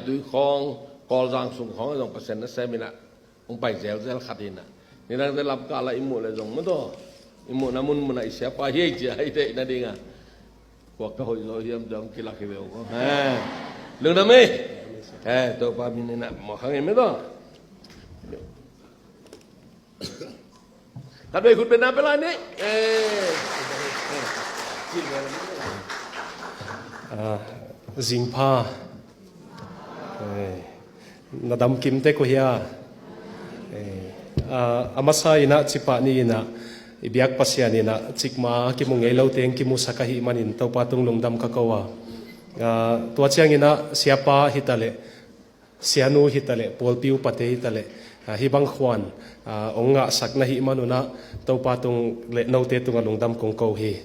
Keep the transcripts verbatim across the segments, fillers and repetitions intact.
Tui khawng, Kawlzang sung khawng zong Pasian nasem in ah hong pai zelzel khat hi in ah, nidang te Lamka lah i muh leh zong mataw, i muhna munmun ah i siapa hi ei ci a, i deih nading a, kua ka hoih zaw hiam ci a hong kilak hi ve uh. Lungdam ei. Topa min in ah mawk hang ei mataw. Khatvei khut beng na pia lai ni. Zingpha. Na dam kim tek uh hia? A masa in ah cipah ni in ah i biak Pasian in ah cikmah a kimu ngei lo teng kimusak ahih manin Topa tung lungdam ka ko a, tua ciangin ah siapa hi ta leh, sianu hi ta leh, pawlpi upate hi ta leh, hih bang khuan hong ngahsak na hih manun ah Topa tung leh note tungah lungdam kong ko hi.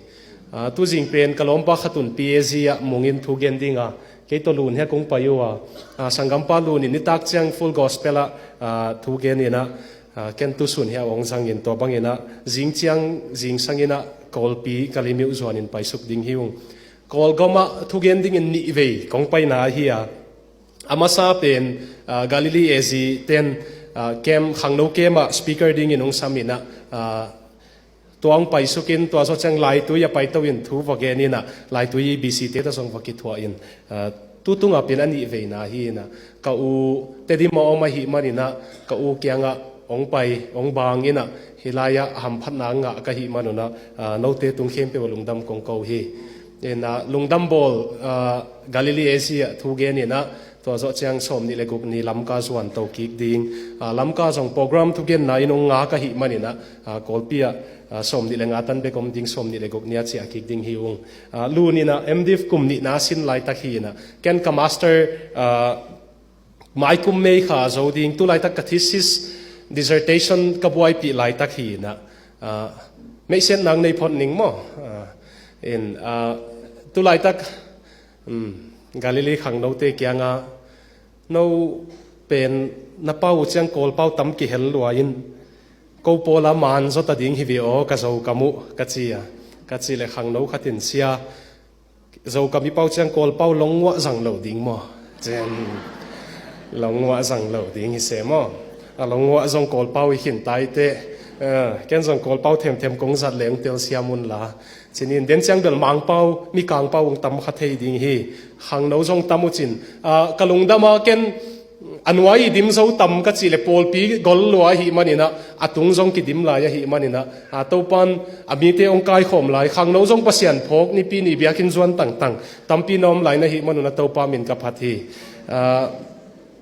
Tuzing pen ka lawmpa khat un P A G ah mungin thu gen ding a, kei tawh lun hiah kong pai uh a, sanggampa lun in nitak ciang Full Gospel ah thu gen in ah, ken tusun hiah hong zangin tua bangin ah zing ciang zingsang in ah Kawlpi Kalemyo zuanin paisuk ding hi ung. Kawlgam ah thugen dingin nihvei kong paina ahi a, a masa pen Galilee A Z ten camp, khangno camp ah speaker dingin hong sam in ah, tua hong paisukin tua zawh ciang Laitui a paito in thu va gen in ah Laitui B C te tawh zong va kithuah in, tu tungah pen a nihveina hi in ah, ka u Tedim ah om ahih manin ah ka u kiangah hong pai hong bang in ah hih lai-ah hamphatna ngah ka hih manun ah note tung khempeuh ah lungdam kong ko hi. Lungdam bawl Galilee A Z ah thu gen in ah tua zawh ciang sawmnih le guk ni Lamka zuan to kik ding. Lamka zong program thugenna in hong ngak ahih manin ah Kawlpi ah sawmnih le nga tan bek om ding, sawmnih le guk ni a ciah kik ding hi ung. Lun in ah M.Div kum nihna sin laitak hi in ah, ken ka master maikum May kha zo ding, tu laitak ka thesis dissertation ka buaipih laitak hi in ah, meihsiatna nei phot ning maw? In tu laitak Galilee khangnote kiangah, no pen na pau uh ciang Kawlpau tam kihel lua in, ko pawl a man zaw ta ding hi ve aw, ka Zokam uh ka ci a, ka cih leh khangno khat in, sia, Zokam i pau ciang Kawlpau longnuah zang lo ding maw? Cin, longnuah zang lo ding hi se maw? A longnuah zong Kawlpau i khin tai teh. Ken zong Kawlpau themthem kong zat leh hong telsiam un la. Cinin den ciang bel Mangpau, Mikangpau hong tam kha thei ding hi. Khangno zong tam uh cin. Ka lungdam a, ken a nuai i dim zo tam ka cih leh pawlpi gol lua ahih manin ah a tung zong kidim lai ahih manin ah, Topan a mite hong kaikhawm lai, khangno zong Pasian phawk, Nipi ni biakinn zuan tangtang tampi na om lai na hih manun ah Topa min ka phat hi.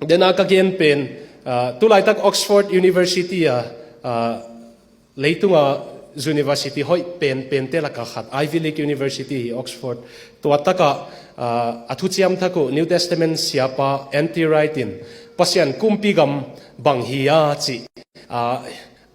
Den a ka gen pen, tu laitak Oxford University ah, leitunga university hoih penpente laka khat, Ivy League University hi Oxford. Tua takah a thuciam thak uh New Testament siapa N T Wright in Pasian kumpi gam bang hi a cih,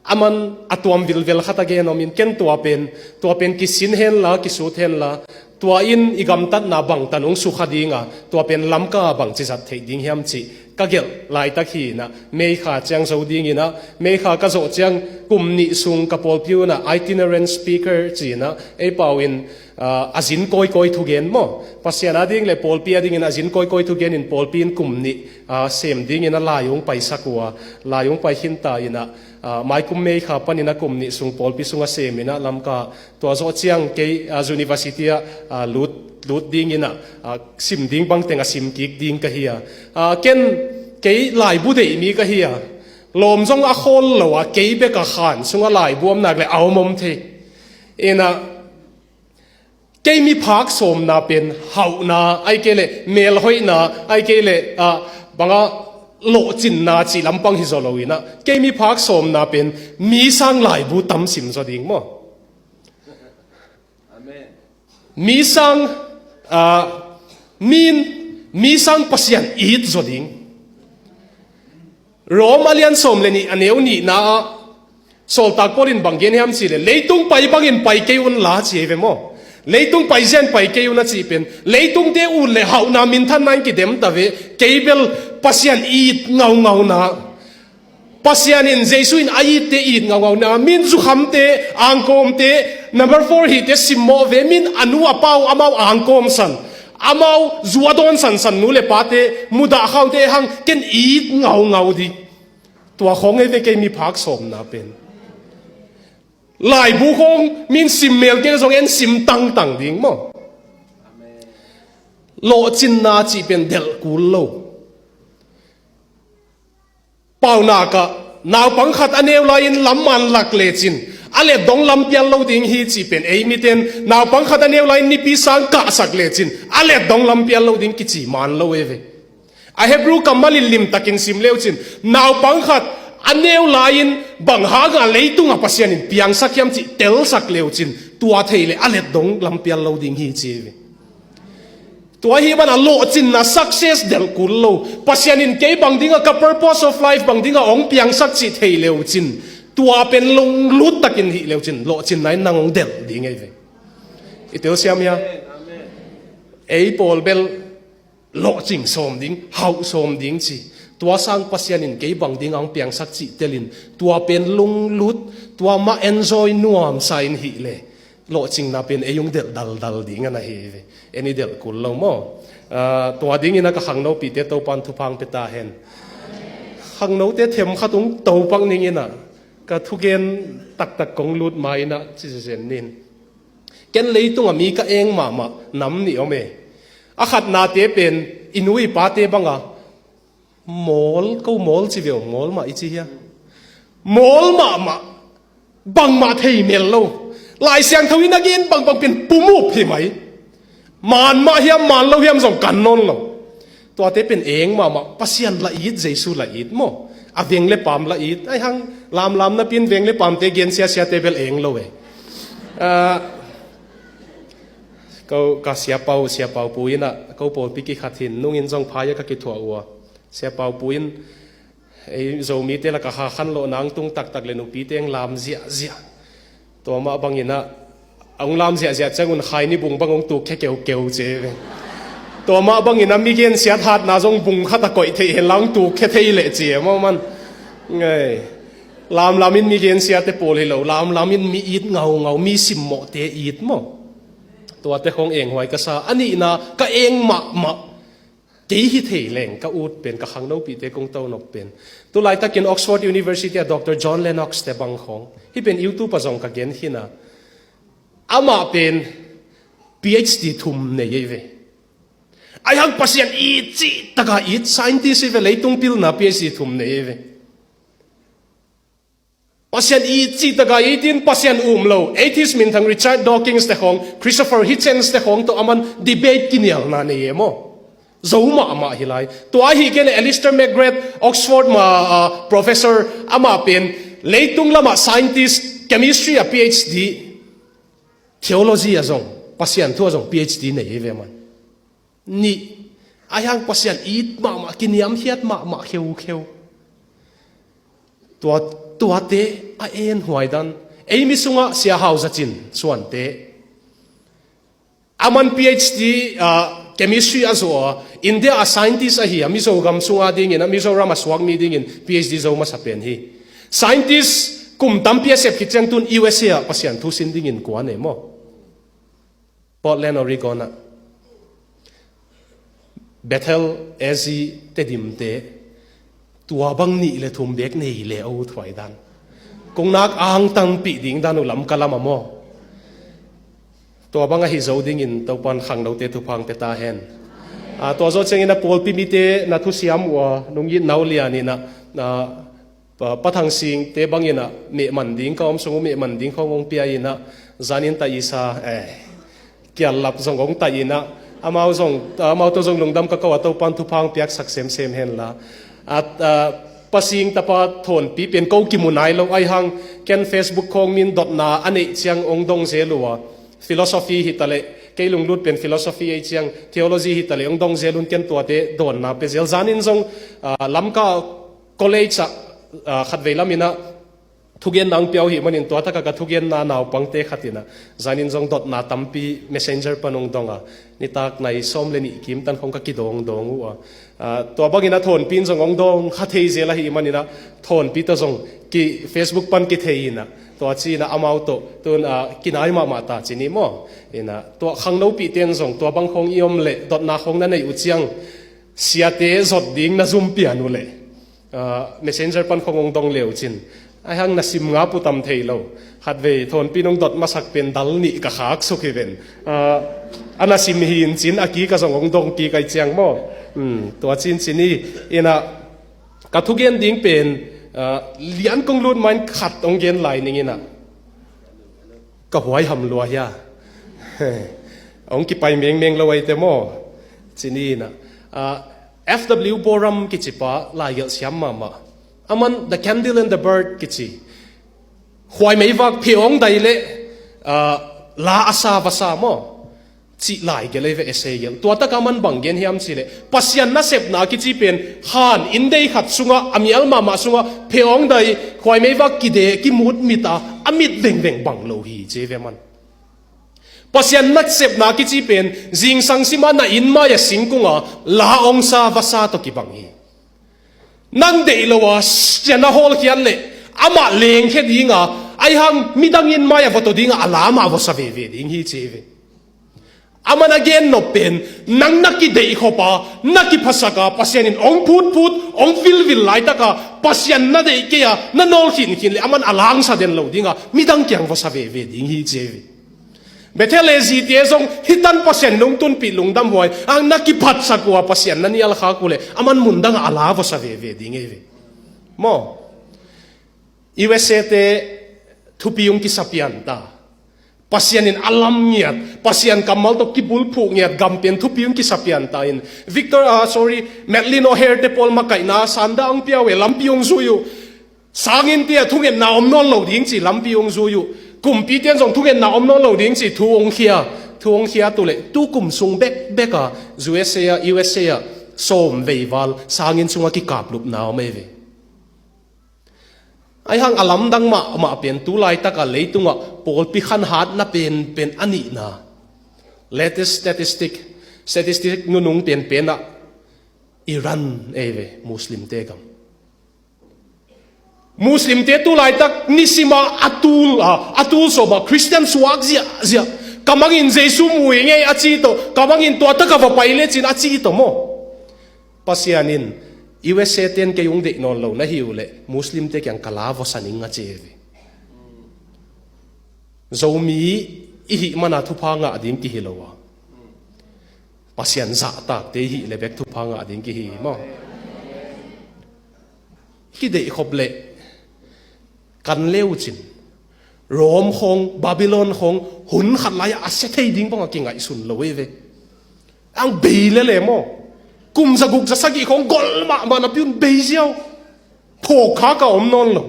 aman a tuam vilvel khat a gen om in, ken tua pen, tua pen kisin henla, kisut henla, tua in i gamtatna bangtan hong sukha ding a, tua pen Lamka bangci zat theih ding hiam cih ka gelh laitak hi in ah, May kha ciang zo ding in ah, May kha ka zawh ciang kum nih sung ka pawlpi un ah itinerant speaker ci in ah ei pau in a zin kawikawi thugen maw, Pasian a ding le pawlpi a dingin a zin kawikawi thugen in pawlpi in kum nih sem dingin a lai hong paisak uh a, lai hong pai khinta in ah, maikum May kha panin a kum nih sung pawlpi sung a sem in ah Lamka, tua zawh ciang kei university ah lut, lut ding in ah, sim ding bangteng a sim kik ding ka hi a. Ken kei laibu deih mi ka hi a, lawm zong a khawl lo a, kei bek a khan sungah laibu om nak leh a om om thei in ah, kei miphak sawmna pen hauhna, ahih kei leh melhoihna, ahih kei leh banga lawhcinna cih lampang hi zaw lo in ah, kei miphak sawmna pen mi sang laibu tam sim zaw ding maw? Mi sang, mi in, mi sang Pasian it zaw ding. Rom a lian sawm le nih a neu nihna ah Sawltak Paul in bang gen hiam cih leh, leitung pai bangin pai kei un la ci hi ve maw? Leitung pai zian pai kei un a cih pen, leitungte ut le hauhna minthanna in kidem ta ve, kei bel Pasian it ngaungauna. Pasian in, Jesu in a itte it ngaungauna, min zukhamte, angkawmte, number four hihte simmawh ve, min a nu a pa uh amau angkawmsan. Amau zu a dawn sansan nu le pate, mudah khaute hang ken it ngaungau ding. Tua khawng ei ve kei miphak sawmna pen. Laibu khawng min sim mel kei zong en sim tangtang ding maw. Lawhcinna cih pen delh kul lo. Paunak ah naupang khat a neu lai-in lam man lak lecin a let dong lam pial lo ding hi cih pen ei miten naupang khat a neu lai-in nipi sang kahsak lecin a let dong lam pial lo ding kici man lo ei ve. A Hebrew kammal in limtakin sim leucin naupang khat a neu lai-in bang hanga leitungah Pasian in piangsak hiam cih telsak leucin tua thei le a let dong lam pial lo ding hi ci ei ve. Tua hi mana lawhcinna success delh kul lo. Pasian in kei bang dingah ka purpose of life bang dingah hong piangsak cih thei leucin tua pen lunglut takin hih leucin lawhcinna in nang hong delh ding ei ve. I telsiam hia? Ei pawl bel lawhcing sawm ding, hauh sawm ding ci. Tua sang Pasian in kei bang dingah hong piangsak cih telin tua pen lunglut, tua mah enjoy nuamsa in hih le lawhcinna pen ei hong delh daldal ding a na hi ve. En i delh kul lo maw? Ah, tua dingin a ka khangnopite Topan thupha hong pia ta hen. Khangnote themkhat hong topak ning in a ka thugen taktak kong lut ma in a ci zenzen nin. Ken leitungah mi ka eng mahmah nam nih om e. A khatnate pen i nu i pate banga mawl, ko mawl ci veu, mawl mah i ci hia? Mawl mahmah, bangmah thei mel lo. Lai Siangtho in a gen bangbang pen pumup hi mai. Man mah hiam, man lo hiam zong kan nawn lo. Tuate pen eng mahmah, Pasian la it, Jesu la it maw. A veng le paam la it. Ai hang lamlam napi in veng le paamte gen siasiate bel eng lo e. Ah, ko ka siapau, siapau pu in a ko pawlpi kikhat hin nungin zong phai a ka kithuah uh a. Siapau pu in ei Zomite lakah kha khan lawh nang tung taktak le nupite hong lam ziahziah. Tua mah bangin a hong lam ziahziah ciangun khaini bung bang hong tuk khia keukeu ci ei ve. Tua mah bangin a mi gensiat hatna zong bung khat a koih theih henla hong tuk khia thei leh ci ei maw man. Ngai. Lamlam in mi gensiate pawl hi lo, lamlam in mi it ngaungau, mi simmawhte it maw. Tuate khawng enghuai ka sa. A nihna ka eng mahmah. Kei hi thei leng ka ut pen, ka khangnopite kong tonok pen. Tulaitakin Oxford University a Doctor John Lennox te bang khawng. Hih pen YouTube a zong ka gen hi na. Amah pen PhD thum nei ei ve. Ai hang Pasian it cih taka it scientist hi ve, leitung pilna PhD thum nei ei ve. Pasian it cih taka it in Pasian um lo. Atheist minthang Richard Dawkins te khawng, Christopher Hitchens te khawng tawh aman debate kinialna nei e maw. Zo mahmah hi lai. Tua ahi kei le Alistair McGrath, Oxford ma, ah, professor, amah pen leitung lamah scientist, chemistry a PhD, theology a zong, Pasian thu a zong PhD nei hi ve man. Nih, ai hang Pasian it mahmah, kiniamkhiat mahmah kheukheu. Tua, tuate a en huai dan. Ei mi sungah Sia Hau Za Cin Suante. Aman PhD, ah, chemistry a zuah a, India a scientist ahi a, Mizo gam sunga dingin, a Mizoram a suak mi dingin PhD zo masa pen hi. Scientist kum tampi a sep khit ciang tun U S A ah Pasian thu sin dingin kuan e maw. Portland, Oregon ah Bethel A Z Tedim te tua bang nih le thum bek nei le o thuai dan. Kong nak angtangpih ding dan uh lam ka lam a maw. Tua bang ahi zo dingin Topan khangnote thupha hong pia ta hen. Ah, tua zawh ciangin a pawlpi mite na thusiam uh a nung it nau lian in a, ah, Pa, Pa Thang Sing te bangin a mehman ding ka om sung uh mehman ding khawng hong pia in a zanin ta isa, eh, kiallap zong hong ta in a amau zong, amau tawh zong lungdam ka ko a Topan thupha hong piaksak semsem henla. At, ah, Pa Sing tapa Thawnpi pen ko kimu nai lo ai hang ken Facebook khawng min dotna a neih ciang hong dong zel uh a philosophy hi ta leh kei lunglut pen philosophy ei ciang theology hi ta leh hong dong zel un ken tuate dawnna pia zel zanin zong, ah, Lamka college ah, ah, khatvei lam in a thugenna hong pia uh hi manin tua taka ka thugenna naupangte khat in a zanin zong dotna tampi messenger pan hong dong a nitak nai sawm le nih kim tan khawng ka kidawngdawng uh a. Ah, tua bangin a Thawnpi in zong hong dawng kha thei zel ahi manin a Thawnpi tawh zong Ki Facebook pan kithei inah, tua ci inah amau tawh tun, ah, kinai mahmah ta ci ni maw? Inah tua khangno pihte in zong tua bang khawng i om leh dotna khawng na neih uh ciang siate zot ding na zum pian uh leh, ah, Messenger pan khawng hong dong le uh cin, aihang na sim ngap uh tam thei lo. Khatvei thawnpi nong dot masak pen dal nih ka khak suk hi ven. Ah, a na sim hi in cin a kik a zong hong dong kik ai ciang maw? Hmm, tua cin ci ni. Inah ka thugen ding pen, ah, lian kong lut ma-in khat hong gen lai ning inah, ka huaiham lua hia? Hong kipai mengmeng lo ai te maw? Ci ni inah, ah, F W Boreham kici pa laigelh siam mahmah. Aman The Candle and the Bird kici, khuai meivak phe hong dai leh, ah, la a sa va sa maw? Cih laigelh ei ve, essay gelh. Tua takah aman bang gen hiam cih leh, Pasian nasepna kici pen han inndei khat sungah, a mial mahmah sungah phe hong dai, khuai meivak kide kimut mit a, a mit vengveng bang lo hi ci ei ve aman. Pasian nasepna kici pen zingsang simah na inn mai-ah singkung a la hong sa va sa tawh kibang hi. Nang deih lo a sia na hawlkhiat leh amah lengkhia ding a, aihang midang inn mai-ah va to ding a, a la amah va sa veve ding hi ci ei ve. Aman a gen nop pen, nang na kideih khop a, na kiphasak a, Pasian in hong phutphut, hong vilvil laitak a, Pasian na deih kei a, na nawl khinkhin leh aman a la hong sa den lo ding a, midang kiang va sa veve ding hi ci ei ve. Bethel le zite zong hih tan Pasian in hong tunpih lungdam huai, a na kiphatsak uh a Pasian na nial khak uh leh aman mundang ah a la va sa veve ding ei ve. Maw? U S A te thupi hong kisa pian ta. Pasian in a lam ngiat, Pasian kammal tawh kibulphuh ngiat gam pen thupi hong kisa pian ta in. Victor, ah, sorry, Madeline O'Hare te pawl makaihna sanda hong pia uh e, lampi hong zui uh. Sanginnte ah thungetna om nawn lo ding ci lampi hong zui uh. Kumpite in zong thungetna om nawn lo ding ci thu hong khia. Thu hong khia tu leh tu kum sung bekbek a U S A ah, U S A ah sawm veival sanginn sungah kikaplupna om ei ve. Aihang a lamdang mahmah pen tu laitak a leitungah pawlpi khanhatna penpen a nihna. Latest statistic, statistic nunung penpen ah Iran ei ve, Muslimte gam. Muslimte tu laitak nisima a tul, a, a tul sawma Christian suak ziahziah. Ka mangin Jesu mu hi ngei a ci tawh, ka mangin tua taka va pai lecin a ci tawh maw? Pasian in U S A ten kei hong deih nawn lo na hi uh leh Muslimte kiang ka la va sa ning a ci hi ve. Zomi i hih mana thupha ngah ding kihi lo a, Pasian zahtakte i hih le bek thupha ngah ding kihi hi maw? Kideih khop leh kan leucin Rome khawng, Babylon khawng hun khat lai-ah a sia thei ding bangah kingaihsun lo ei ve. Ang bei lele maw? Kum zaguk zasagih khawng gol mahmah napi un bei ziau. Phawk kha ka om nawn lo.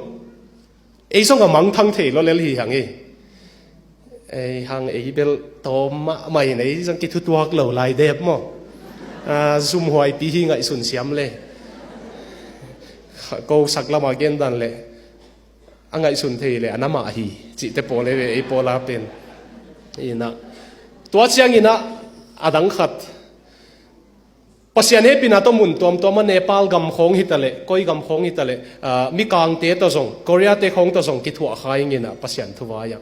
Ei zong a mangthang thei lo lel hi hang ei. Ei hang ei bel tawm mahmah in ei zong kithutuak lo lai dep maw? Ah, zumhuaipi hi ngaihsun siam le. Ko sak lamah gendan le a ngaihsun thei le a namah hi cihte pawl ei ve, ei pawla pen. Inah tua cianginah a dang khat Pasian hehpihna tawh mun tuamtuam a Nepal gam khawng hitaleh, koi gam khawng hitaleh, ah, Mikangte tawh zong, Koreate khawng tawh zong kithuah kha inginah Pasian thuvai-ah.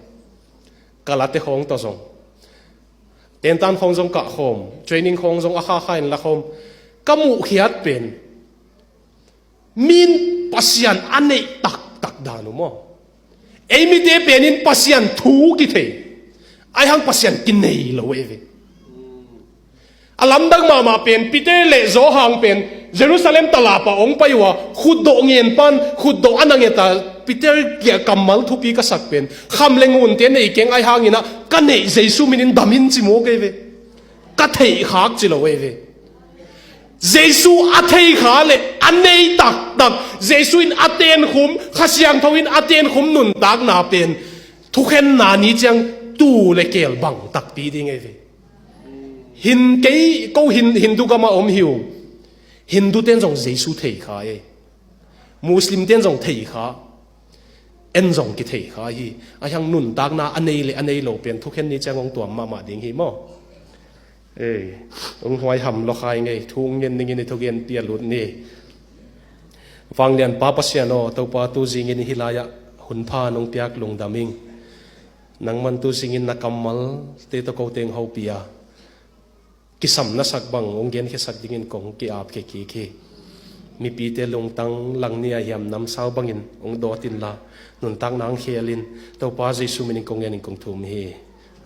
Kalate khawng tawh zong. Tentan khawng zong kahkhawm, training khawng zong a khakha in lakhawm. Ka muhkhiat pen min Pasian a neih taktak dan uh maw? Ei mite penin Pasian thu kithei. Aihang Pasian kinei lo ei ve. A lamdang mahmah pen Peter le Johan pen Jerusalem talapa hong pai uh a, khutdawh ngen pan, khutdawh a na nget a, Peter kiah kammal thupi ka sak pen kham le ngunte nei keng ai hanginah ka neih Jesu minin damin ci mawk ei ve. Ka theihkhak ci lo ei ve. Jesu a theikha le a nei taktak, Jesu in a tenkhum, Kha Siangtho in a tenkhum nuntakna pen thukhenna ni ciang tuu le keel bang takpi ding ei ve. Hin kei ko hin, Hindu gama om hi uh. Hindu ten zong Jesu theikha ei. Muslim ten zong theikha. En zong kitheikha hi. Aihang nuntakna a nei le a nei lo pen thukhen ni ciang hong tuam mahmah ding hi maw? Ei, hong huaiham lo khai ngei, thu hong ngen ningin i thugen pia lut ni. Vanglianpa Pasian aw, Topa, tu zingin hih lai-ah hun pha nong piak lungdam ing. Nangman tu zingin na kammalte tawh kote hong hopih a, kisam na sak bang hong genkhiasak dingin kong ki-apkhia kik hi. Mipite lungtang lang ni-a hiam namsau bangin hong dawt inla, nuntakna hong khel in. Topa Jesu minin kong ngenin kong thum hi.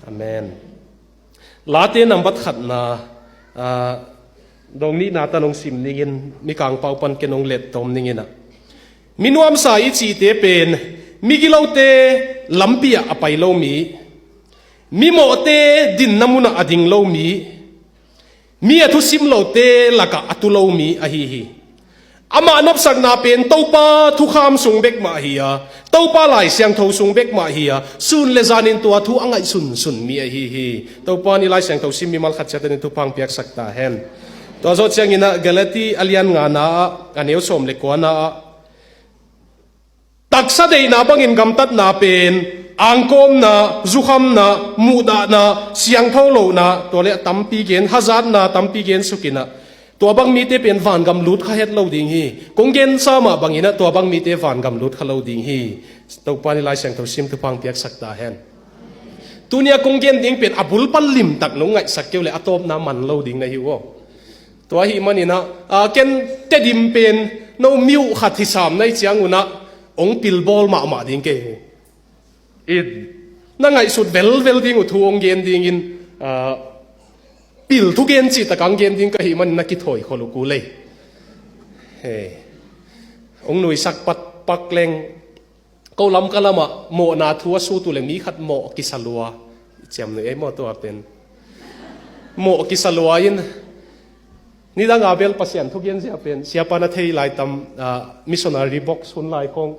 Amen. Late nambat khatna, ah, dong nihna tan hong sim ningin, Mikang pau pan ken hong lettawm ningin ah, mi nuamsa i cihte pen migilote lampi-ah a pai lo mi, mimawhte dinna munah a ding lo mi, mi a thusim lote lakah a tu lo mi ahi hi. Amah nopsakna pen Topa thukham sung bek mah hi a, Topa Lai Siangtho sung bek mah hi a, sun le zanin tua thu a ngaihsunsun mi ahi hi. Topa in i Lai Siangtho sim mimal khat ciat in thupha hong piaksak ta hen. Tua zawh ciangin ah Galati a lian ngana ah, a neu sawm le kuana ah, taksa deihna bangin gamtatna pen angkawmna, zukhamna, muhdahna, siangtho lohna, tua le a tampi gen, hazatna tampi gen sukin ah, tua bang mite pen vangam lut kha het lo ding hi. Kong gensa mah bangin ah tua bang mite vangam lut kha lo ding hi. Topa in i Lai Siangtho sim thupha hong piaksak ta hen. Tuni-a kong gen ding pen a bul pan limtak nong ngaihsak kei uh leh a tawpna man lo ding na hi uh aw. Tua ahih manin ah, a, ken Tedim pen no mi uh khat hi sam na hih ciangun ah hong pilbawl mahmah ding kei hi. In, na ngaihsut velvel ding uh thu hong gen dingin, a, pil thugen cihtak hong gen ding ka hih manin na kithawi khol uh kul ei. He. Hong nuisak patpak leng, ko lam ka lamah mawhna thu a sut uh leh mi khat mawh kisa lua. Ciamnuih ei maw tua pen. Mawh kisa lua in, nidang a bel Pasian thugen zia pen, siapa na thei lai tam, a, missionary box hun lai khawng.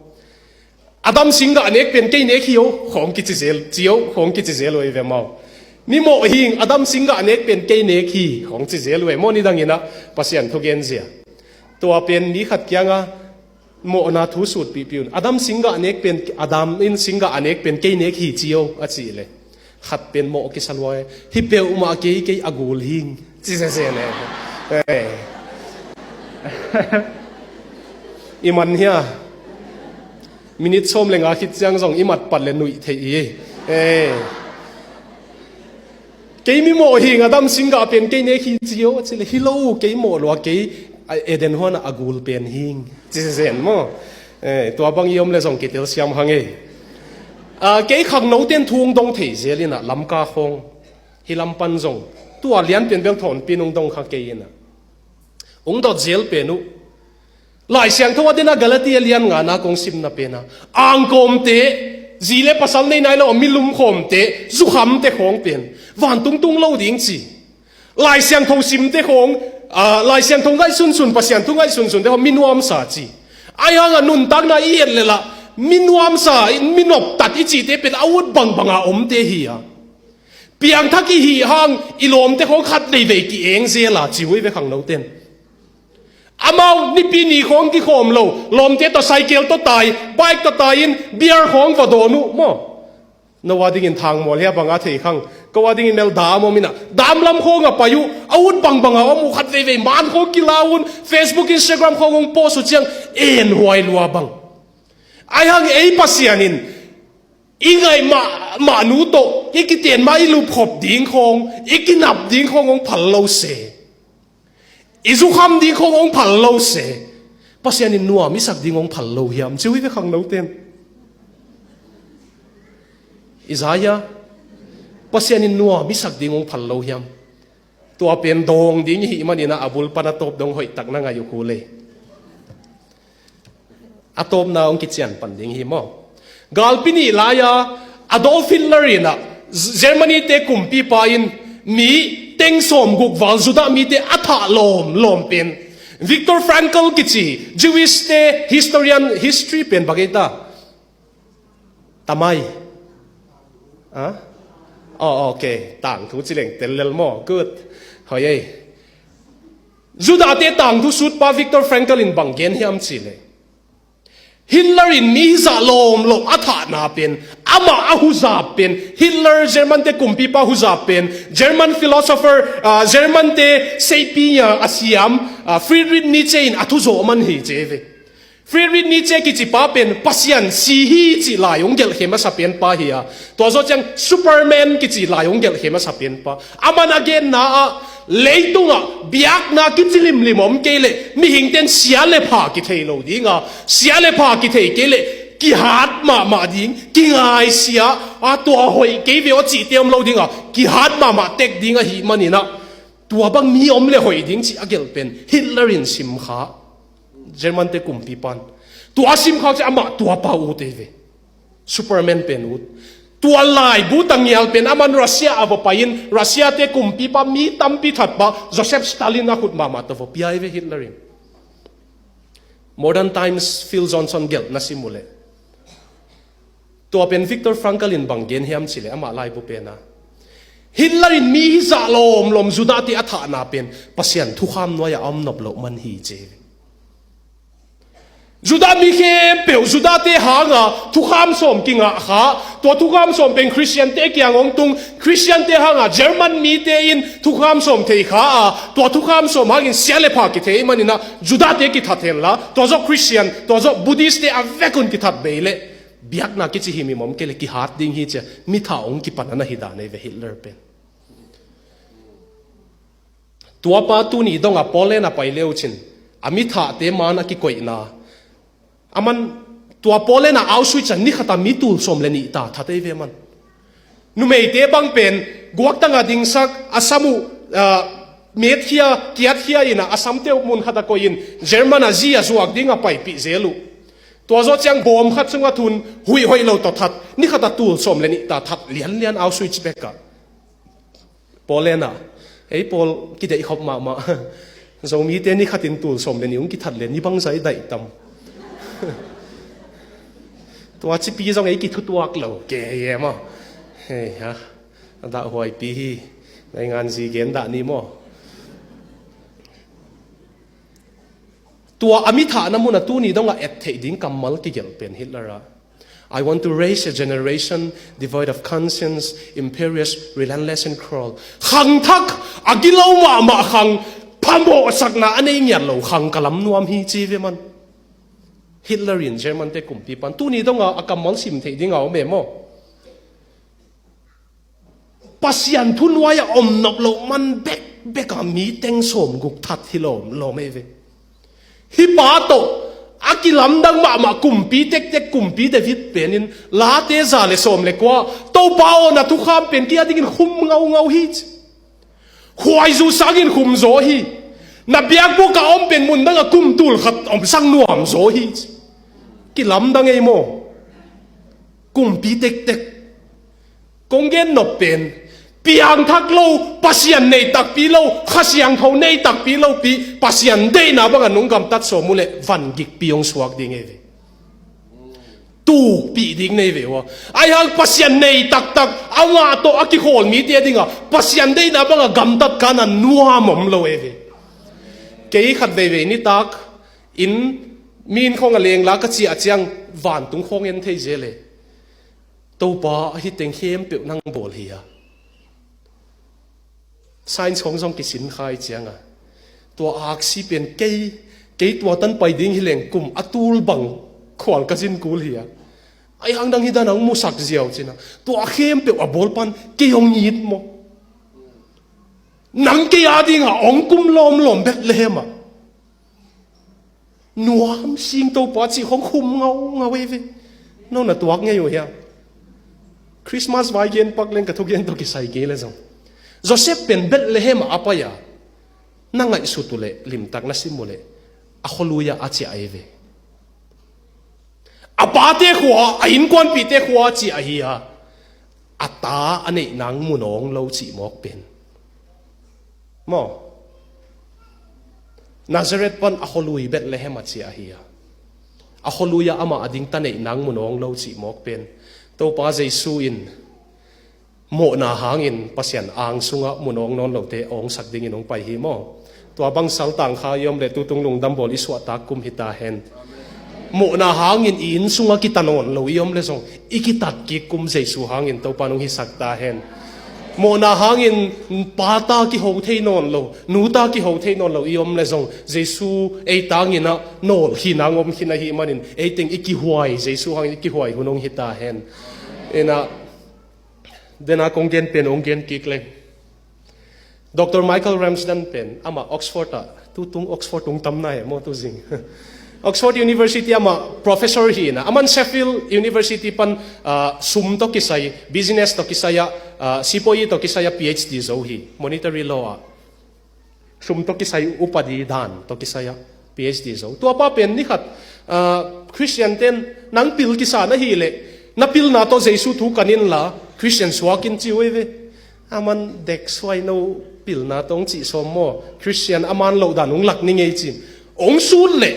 Adam singgah nek pen kei nek hi o, khawng kici zel, ci o, khawng kici zel uh ei ve maw. Mi mawh hing, Adam singgah nek pen kei nek hi, khawng ci zel uh ei maw, nidangin ah Pasian thugen zia. Tua pen mi khat kiangah mawhna thu sutpihpih un. Adam singgah nek pen, Adam in singgah a nek pen kei nek hi ci o, a cih leh, khat pen mawh kisa lua ei. Hi peuhmah kei, kei a gul hing, ci sese leh. Eh. I man hia? Minit sawm le nga khit ciang zong i mat pat leh nuih theih hi. Eh. Kei mi mawh hing, Adam singgah pen kei nek hi ci o, a cih leh, hi lo, kei mawh lua, kei, a, Eden huan ah a gul pen hing, ci zen maw. Eh, tua bang i om leh zong kitel siam hang ei. A, kei khangnote'n thu hong dong thei zel in ah, Lamka khawng, hih lam pan zong, tua lianpen bel thawnpi in hong dong kha kei in ah. Hong dot zel pen uh, Lai Siangtho a den a Galati a lian ngana kong simna pen ah, angkawmte, zi le pasal nei nai lo a milum khawmte, zukhamte khawng pen vantung tung lo ding ci. Lai Siangtho simte khawng, a, Lai Siangtho ngaihsunsun, Pasian thu ngaihsunsunte khawng mi nuamsa ci. Ahi hang a nuntakna i et leh lah, mi nuamsa, mi noptat i cihte pen a ut bangbang a omte hi a. Piangthak i hih hang i lawmte khawng khat veivei ki-eng zel a, ci uh ei ve khangnote'n. Amau Nipi ni khawng kikhawm lo, lawmte tawh cycle tawh tai, bike tawh tai in beer khawng va dawn uh maw. No a dingin thangmual hia bang a thei khang, ko a dingin bel dam om in ah, dam lam khawng a pai uh, a ut bangbang a om uh, khat veivei man khawng kilau un, Facebook, Instagram khawng hong post uh ciang, en huai lua bang. Ahi hang ei Pasian in i ngaih mah, mah nu tawh i kiten mah i lupkhop ding khawng, i kinap ding khawng hong phal lo se, i zukham ding khawng hong phal lo se, Pasian in nuam i sak ding hong phal lo hiam, ci uh ei ve khangnote'n. I za hia? Pasian in nuam i sak ding hong phal lo hiam? Tua pen dawng ding i hih manin ah, a bul pan a tawp dong hoihtak na ngaih uh kul ei. A tawpna hong kician pan ding hi maw. Galpi nih lai-a Adolf Hitler in ah, Germany-te kumpipa in mi teng sawmguk val Judah mite a thah lawmlawm pen, Viktor Frankl kici Jewish-te historian, history pen bang ei ta? Tamai. Ha? Oh, ok. Tangthu ci leng tel lel maw. Good. Hoih ei. Judah-te tangthu sutpa Viktor Frankl in bang gen hiam cih leh, Hitler in mi zah lawmlawm a thahna pen, amah a huzap pen, Hitler German-te kumpipa huzap pen, German philosopher, ah, German-te seipi a siam, ah, Friedrich Nietzsche in a thu zawh man hi ci ei ve. Friedrich Nietzsche kici pa pen Pasian si hi cih lai hong gelhkhe masa pen pa hi a, tua zawh ciang Superman kici lai hong gelhkhe masa pen pa. Aman a genna ah leitungah biakna kici limlim om kei leh mihingte'n sia le pha kithei lo ding a, sia le pha kithei kei leh kihat mahmah ding, kingaisia a, tua hoih kei ve aw cihte om lo ding a, kihat mahmah tek ding ahih manin ah, tua bang mi om le hoih ding cih a gelh pen Hitler in sim kha. German-te kumpipa'n tua a sim khak ciang amah tua pa ut ei ve. Superman pen ut. Tua laibu tangial pen aman Russia a va pai-in Russia-te kumpipa mi tampi that pa Joseph Stalin a khut mahmah tawh va pia ei ve Hitler in. Modern Times Phil Johnson gelhna sim uh leh, tua pen Viktor Frankl in bang gen hiam cih leh amah laibu pen ah, Hitler in mi hi zah lawmlawm Judah-te a thahna pen Pasian thukham nuai-ah a om nop loh man hi ci ei ve. Judah mi khempeuh Judah-te hanga thukham sawm kingah kha, tua thukham sawm pen Khristian-te kiang hong tung, Khristian-te hanga German mite in thukham sawm thei kha a, tua thukham sawm hangin sia le pha kithei manin ah Judah-te kithat hen la, tua zawh Khristian, tua zawh Buddhist-te a vekun kithat bei leh biakna kici himhim om kei leh kihat ding hi ci-a mi thah hong kipan a na hi dan ei ve Hitler pen. Tua pa tuni dongah Poland a pai le uh cin, a mi thahte man a kikoihna, aman tua Poland a Auschwitz ah ni khat a mi tul sawm le nih ta that ei ve man. Numeite bang pen guaktang a dingsak, a sam uh, ah, metkhia kiatkhia in ah, a samte uh mun khat a koihin German a zi a zuak ding a paipih zel uh. Tua zawh ciang bawm khat sungah thu-in huih hoih lo tawh that, ni khat a tul sawm le nih ta that lianlian Auschwitz bek ah. Poland ah, ei pawl kideih khop mahmah. Zomite ni khatin tul sawm le nih hong kithat le ni bangzah i daih tam. Tua cipi zong ei kithutuak lo kei e maw. Hei ha, a dahhuaipi hi. Naingan zi gen dah ni maw. Tua a mi thahna mun ah tuni dongah et theih ding kammal kigelh pen Hitler ah, "I want to raise a generation devoid of conscience, imperious, relentless and cruel." Khangthak, a gilo mahmah khang, phamawhsakna a nei ngiat lo khang ka lam nuam hi ci ve man. Hitler in German-te kumpipa'n tuni dongah a kammal sim theih ding a om e maw. Pasian thunuai-ah om nop loh man bekbek a mi teng sawmguk that hi lawmlawm ei ve. Hih pa tawh a kilamdang mahmah kumpi tektek, kumpi David pen in Late za le sawm le kua, "Topa aw, na thukham pen kei a dingin khum ngaungau hi," ci. "Khuaizu sangin khum zaw hi. Na biakbuk a om pen mun dangah kum tul khat omsak nuam zaw hi," ci. Kilamdang ei maw. Kumpi tektek. Kong gen nop pen, piangthak lo, Pasian nei takpi lo, Kha Siangtho nei takpi lopi, Pasian deihna bangah nong gamtat sawm uh leh van gikpi hong suak ding ei ve. Tukpih ding nei ve uh a. Ahi hang Pasian nei taktak, a ngah tawh a kikhawl mite a dingah Pasian deihna bangah gamtat kan a nuam om lo ei ve. Kei khat veivei nitak inn, mi inn khawng a lengla ka ciah ciang vantung khawng en thei zel e. Topa, ahi teng khempeuh nang bawl hi a. Science khawng zong kisin kha i cianga, tua aksi pen kei, kei tua tan pai ding hi leng kum a tul bang khual ka zin kul hi a. Ahi hang dang hi dan a hong musak ziau cina, tua khempeuh a bawl pan kei hong it maw? Nang kei a dinga hong kum lawmlawm Bethlehem ah. Nuam sing Topa cih khong khum ngaungau ei ve. No na tuak ngei uh hiam? Christmas vai gen pak leng ka thugen tawh kisai kei le zong, Joseph pen Bethlehem ah a pai a, na ngaihsut uh leh limtak na sim uh leh a khualui ah a ciah ei ve. A pate khua, a innkuanpihte khua ciah ahi a, a ta a neih nang mu nawn lo cih mawk pen. Maw? Nazareth pan a khualui Bethlehem ah ciah ahi a, a khualui ah amah a ding ta neih nang mu nawn lo cih mawk pen. Topa Jesu in mawhna hangin Pasian ang sungah mu nawn nawn lote a hong sak dingin hong pai hi maw? Tua bang saltang kha i om leh tutung lungdam bawl i suahtak kum hi ta hen. Mawhna hangin i inn sungah kita nawn lo i om leh zong i kitat kik kum Jesu hangin Topa nong hisak ta hen. Mawhna hangin pata kiho thei nawn lo, nuta kiho thei nawn lo i om le zong, Jesu ei tangin ah nawlkhin a om khin ahih manin, ei teng i kihuai, Jesu hangin i kihuai hun hong hi ta hen. Ina, dena kong gen pen hong gen kik leng. Doctor Michael Ramsden pen, amah Oxford ah, tutung Oxford tung tam nai maw tu zing. Oxford University amah professor hi ina, aman Sheffield University pan, ah, sum tawh kisai, business tawh kisai ah, ah, sipawi tawh kisai ah P H D zo hi, monetary law ah. Sum tawh kisai, upadi dan tawh kisai ah P H D zo. Tua pa pen ni khat, ah, Christian ten nang pil kisa na hih leh, na pilna tawh Jesu thu kan inla, Christian suak in ci uh ei ve. Aman dek suai no pilna tawh hong cih sawm maw, Christian a man loh dan hong lak ni ngei cin. Hong sut leh,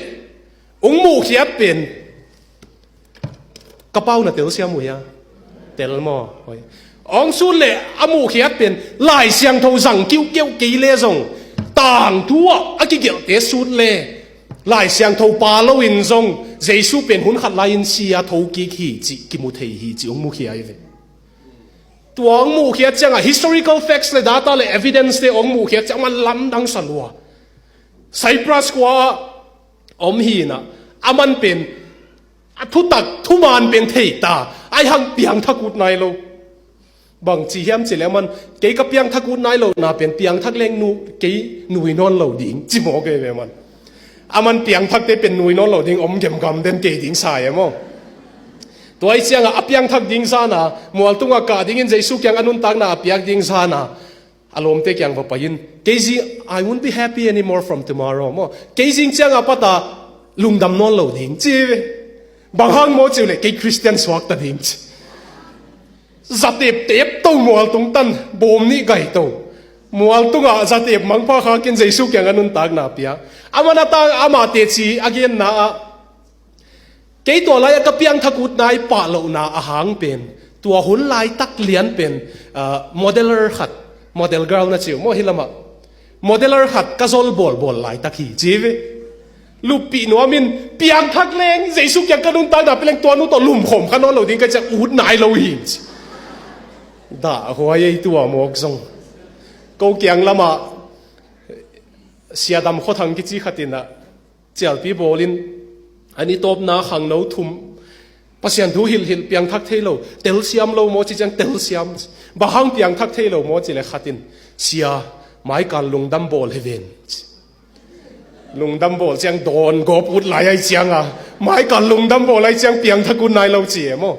hong muhkhiat pen, ka pau na telsiam uh hia? Tel maw? Hoi. Hong sut leh a muhkhiat pen, Lai Siangtho zang kiukiu kei le zong, tangthu ah a kigelhte sut le, Lai Siangtho pa loin zong, Jesu pen hun khat lai-in si a thokik hi cih kimu thei hi cih hong mukhia hi ve. Tua hong muhkhiat ciangah historical facts le data le evidence te hong muhkhiat ciangah man lamdang sa lua. Cyprus khua-ah om hi ina, aman pen a thutak thuman pen thei ta, ahi hang piangthak ut nai lo. Bang ci hiam cih leh aman, kei ka piangthak ut nai lo na pen piangthak leng nu, kei nui nawn lo ding ci mawk ei ve aman. Aman piangthakte pen nui nawn lo ding om gemgam den kei ding sa e maw. Tua ih ciangah a piangthak ding zana, mualtungah kah dingin Jesu kiang a nuntakna a piak ding zana, a lawmte kiang va pai-in, kei zing, "I won't be happy anymore from tomorrow," maw. Kei zing ciangah pata lungdam nawn lo ding ci ve. Bang hang maw ci uh leh, kei Christian suak ta ding ci. Zatep tep to mualtung tan, bawm nih gai to. Mualtungah zatep mangpha khakin Jesu kiang a nuntakna pia. Aman a tang amah teci a genna ah, kei tua lai-ah ka piangthak ut nai pah lohna a hang pen, tua hun laitak lian pen, ah, modeler khat, model girl na ci uh maw hi lamah, modeler khat ka zol bawlbawl laitak hi ci ve. Luppih nuamin piangthak leng, Jesu kiang ka nuntakna pia leng tua nu tawh lumkhawm kha nawn lo ding ka ciang ut nai lo hi ci. Dah huai ei tua mawk zong. Ko kiang lamah Siadam Khuathang kici khat inah cialpi bawlin, an i tawpna khangno thum, Pasian thu hilhhilh, piangthak thei lo, telsiam lo maw ci ciang telsiam. Bang hang piangthak thei lo maw ci le khatin, "Sia, Michael lungdam bawl hi ven." Lungdam bawl ciang dawn gawp ut lai ahi cianga, Michael lungdam bawl ahi ciang piangthak ut nai lo ci e maw.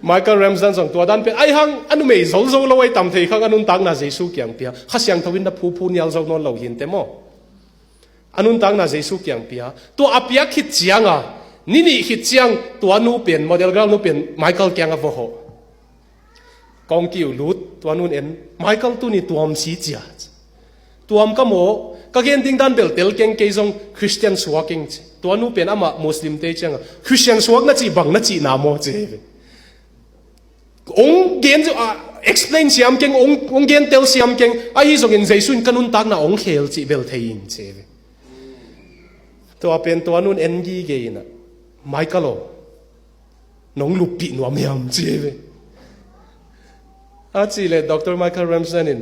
Michael Ramsden zong tua dan pen, ahi hang a numei zolzo lo ahi tam thei khang a nuntakna Jesu kiang pia, Kha Siangtho in na phuphu nial zo nawn lo hinte maw. A nuntakna Jesu kiang pia. Tua a piak khit cianga, ni nih khit ciang tua nu pen, model girl nu pen, Michael kiang a va hawh. Kong kiu lut, tua nun en, "Michael tuni tuam si cia." "Tuam ka maw, ka gen ding dan bel tel keng, kei zong Christian suak ing," ci. Tua nu pen amah Muslim te cianga, "Christian suak na cih bang na cihna maw?" ci hi ve. Ong gen, ah, explain siam keng, ong, ong gen tel siam keng, ahi zongin Jesu in ka nuntakna ong khel cih bel thei ing ci ve. Tua pen tua nun en gige inah, "Michael aw, nong luppih nuam hiam?" ci ve. A cih leh Doctor Michael Ramsden in,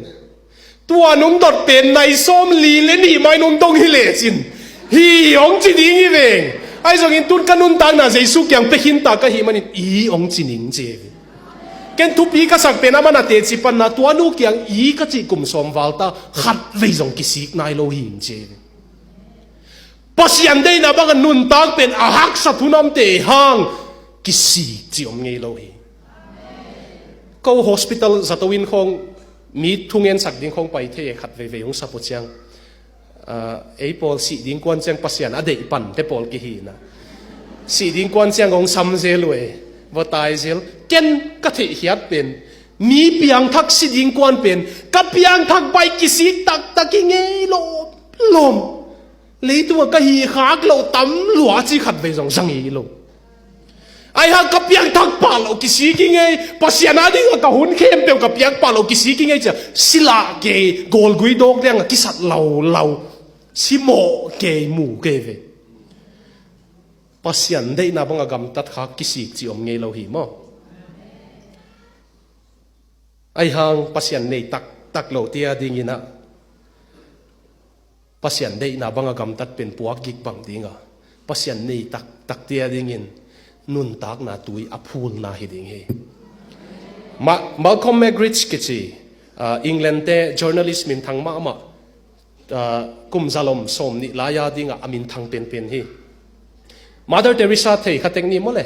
"Tua nong dot pen nai sawm li le nih mai nong dong hi lecin, hi ong ci ding hi veng. Ahi zongin tun ka nuntakna Jesu kiang pia khinta ka hih manin i ong ci ning," ci ve. Ken thupi ka sak pen a man a teci panna, "Tua nu kiang i ka cih kum sawm val ta, khat vei zong kisik nai lo hi ing," ci ve. Pasian deihna banga nuntak pen a haksa thunamte hang kisik ci om ngei lo hi. Ko hospital zato in khawng mi thungen sak ding khawng pai thei e, khat veivei hong sap uh ciang. Ah, ei pawl sih ding kuan ciang Pasian a deih pante pawl kihi na. Sih ding kuan ciang hong sam zel uh e, va tai zel. Ken ka theihkhiat pen, mi piangthak si ding kuan pen, ka piangthak baih kisik taktak hi ngei lo, lom. Leitungah ka hih khak loh tam lua ci khat vei zong zang hi lo. Ahi hang ka piangthak pah loh kisik hi ngei, Pasian a dingah ka hun khempeuh ka piak pah loh kisik hi ngei cia, si lah kei, gawlgui dawk liangah kisat laulau, si mawh kei, mu kei ve. Pasian deihna bangah gamtat khak kisik ci om ngei lo hi maw. Aihang Pasian nei taktak lo tia dinginah Pasian deihna banga gamtat pen puak gik bang dinga Pasian nei taktak tia dingin nuntakna tui a phulna hi ding hi. Ma- Malcolm Muggeridge kici, ah, England te journalist minthang mahmah, ah, kum zalom sawm nih lai-a dingah a minthang penpen hi. Mother Teresa thei kha tek ni maw le?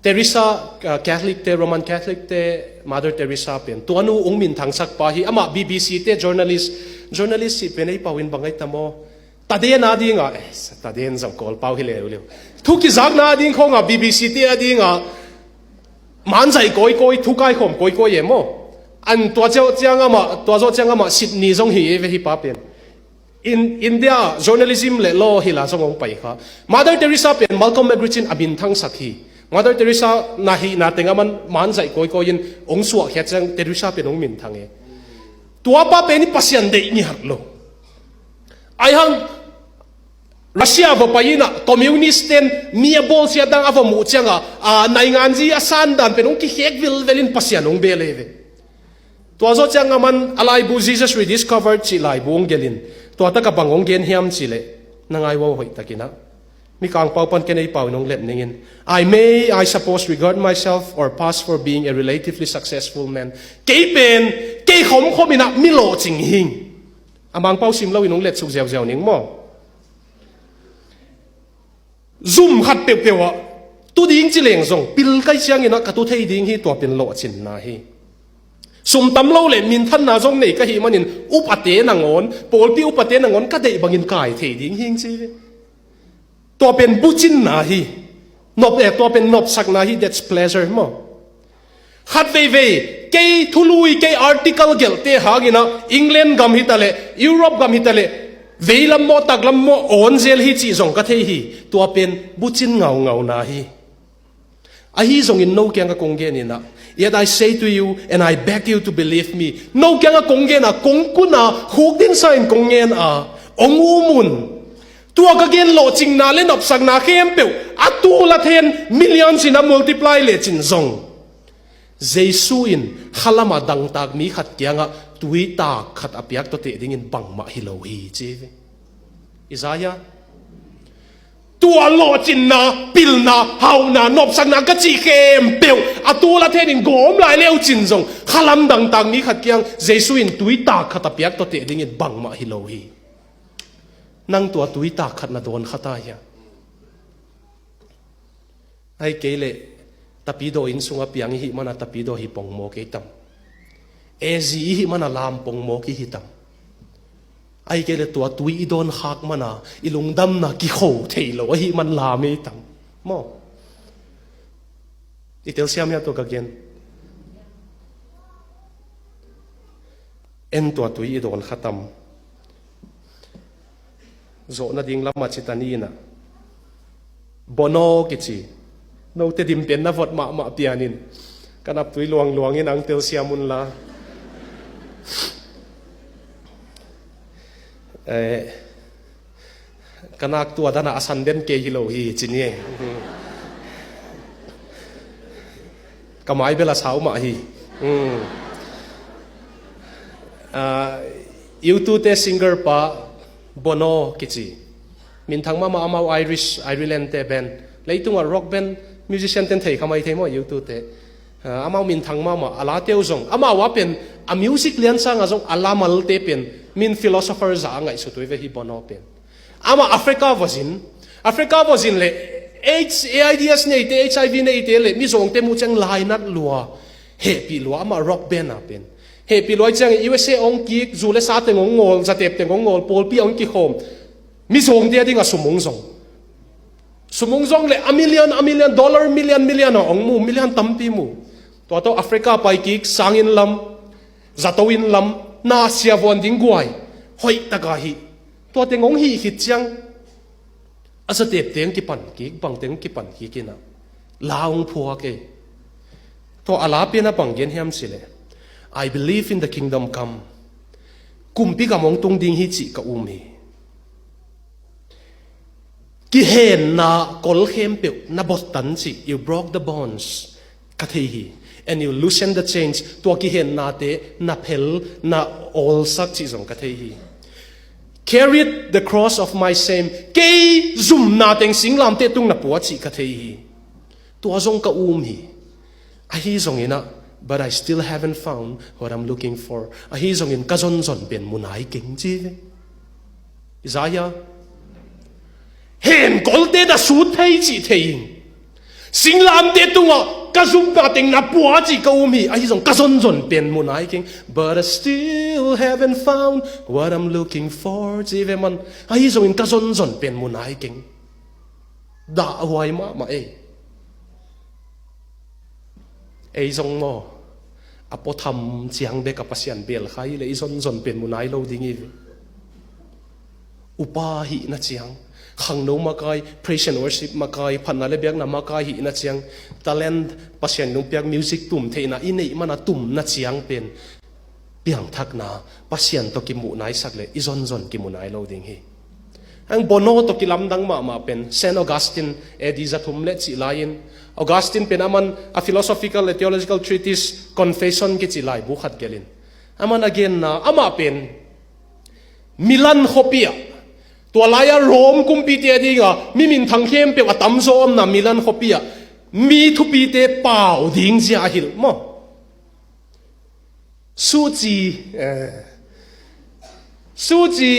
Teresa, ah, Catholic te, Roman Catholic te, Mother Teresa pen tua nu ung minthangsak pa hi. Amah B B C te journalist, journalist cih pen ei pau in bang ai ta maw? Taden a dinga, eh, taden zong Kawl pau hi leuleu. Thu kizakna a ding khawnga B B C te a dinga manzaih kawikawi, thu kaikhawm kawikawi e maw? An tua zawh ciang amah, tua zawh ciang amah Sydney zong hi e ve hi pa pen. In India journalism le law hi la zong hong pai kha. Mother Teresa pen Malcolm Muggeridge in a minthangsak hi. Mother Teresa na hihna teng a man manzaih kawikawi in hong suahkhiat ciang Teresa pen hong minthang e. Tua pa pen i Pasian deih ngiat lo. Aihang Russia va pai inah communist ten mi a bawlsiat dang a va muh cianga, a, nainganzi a sandan pen hong kikhek vilvel in Pasian hong bel e ve. Tua zawh cianga man a laibu Jesus Rediscovered cih laibu hong gelin, tua taka bang hong gen hiam cihleh, na ngai uh a hoihtakinah Mikang pau pan ken ei pau in hong let ningin, I may, I suppose, regard myself or past for being a relatively successful man. Kei pen kei khomkhom inah mi lawhcing hing. A Mangpau sim loin hong letsuk ziauziau ning maw? Zum khat peuhpeuh ah tu ding ci leng zong pil kai cianginah ka tu thei ding hi, tua pen lawhcinna hi. Sum tam lo le minthanna zong nei ka hih manin upate nangawn, pawlpi upate nangawn ka deih bangin kai thei ding hing ci hi. Tua pen bucinna hi. Nop, eh, tua pen nopsakna hi, that's pleasure maw? Khat veivei kei thului, kei article gelhte hanginah England gam hitaleh, Europe gam hitaleh, veilam maw taklam maw awnzel hi cih zong ka thei hi. Tua pen bucin ngaungauna hi. Ahi zongin no kianga kong geninah, yet I say to you and I beg you to believe me, no kianga kong gena kong kuna khukdinsa in kong ngena hong umun. Tua ka gen lawhcinna le nopsakna khempeuh a tul a then millions in a multiply lecin zong Jesu in khalamah dangtak mi khat kiangah tuitak khat a piak tawteh dingin bangmah hi lo hi ci hi. Isaiah. Tua lawhcinna, pilna, hauhna, nopsakna ka cih khempeuh a tul a thenin gawm lai leucin zong khalam dangtak mi khat kiang Jesu in tuitak khat a piak tawteh dingin bangmah hi lo hi. Nang tua tuitak khat na dawn kha ta hia? Ahi kei leh tapidaw inn sunga piang ihih mana tapidaw hi pongmaw kei tam? Ezi ihih mana lam pongmaw kihi tam? Ahi kei leh tua tui i dawn khak mana i lungdamna kikho thei lo ahih man lam ei tam? Maw? I telsiam hia tua ka gen? En tua tui i dawn kha tam? Zawh nading lamah cita ni inah Bono kici note dim pen na vot mahmah pianin ka naptui luangluangin ang telsiam unla. Eh, ka nak tua dana a san den kei hi lo hi ci ni. Ka mai bel a sau mah hi. Hmm. Ah, U two te singer pa Bono kici. Minthang mahmah amau Irish, Ireland te band. Leitungah rock band, musician ten thei kha mai thei maw U two te. Ah, amau minthang mahmah, a la teu zong. Amau a pen, a music lian sangah zong, a la malte pen. Min philosopher za a ngaihsut uh hi ve hi Bono pen. Amah Africa vozin, Africa vozin le H-, AIDS neite, H I V neite le mizawngte mu ciang lainat lua, hehpih lua, amah rock band a pen. Hehpih lua ciang U S A ong kik, zu le sa teng ong ngawl, zatep teng ong ngawl, pawlpi ong kikhawm. Mizawngte a dingah sum ong zong. Sum ong zong le a million, a million, dollar million, million a ong mu, million tampi mu. Tua tawh Africa pai kik, sangin lam, zato in lam, na siavuan ding guai, hoih taka hi. Tua teng hong hih khit ciang a zatep teng kipan kik, bang teng kipan kik inah la hong phuak e. Tua a la pen a bang gen hiam cileh, I believe in the kingdom come. Kumpi gam hong tung ding hi cih ka um hi. Kihenna kol khempeuh na bottan cih, you broke the bonds. Ka thei hi. And you loosen the chains. Tua kihennate na phel, na awlsak cih zong ka thei hi. Carried the cross of my shame. Kei zumna teng singlamteh tung na pua cih ka thei hi. Tua zong ka um hi. Ahi zongin ah, but I still haven't found what I'm looking for. Ahi zongin ka zonzon pen mu nai keng ci ve. Isaiah. Hen kolte na sut thei cih thei in. Singlamteh tungah ka zumna teng na pua cih ka um hi. Ahi zong ka zonzon pen mu nai keng. But I still haven't found what I'm looking for. Ci ve man. Ahi zongin ka zonzon pen mu nai keng. Dahhuai mahmah ei. Ei zong maw, a puatham ciang bek a Pasian bel kha hi leh i zonzon pen mu nai lo ding hi ve. Upa hihna ciang, khangno makai, praise and worship makai, phatna le biakna makai hihna ciang, talent, Pasian lungpiak, music tum theihna i neih mana tumna ciang pen piangthakna Pasian tawh kimuh naisak leh i zonzon kimu nai lo ding hi. Ang Bono tawh kilamdang mahmah pen Saint Augustine, A D za thum le cih lai-in, Augustine pen aman a philosophical and theological treatise Confession kici laibu khat gelhin, aman a genna, amah pen Milan khuapi ah, tua lai-a Rome kumpite a dinga mi minthang khempeuh a tamzaw omna Milan khuapi ah mi thupite pau ding zia a hilh maw? Suci, eh, suci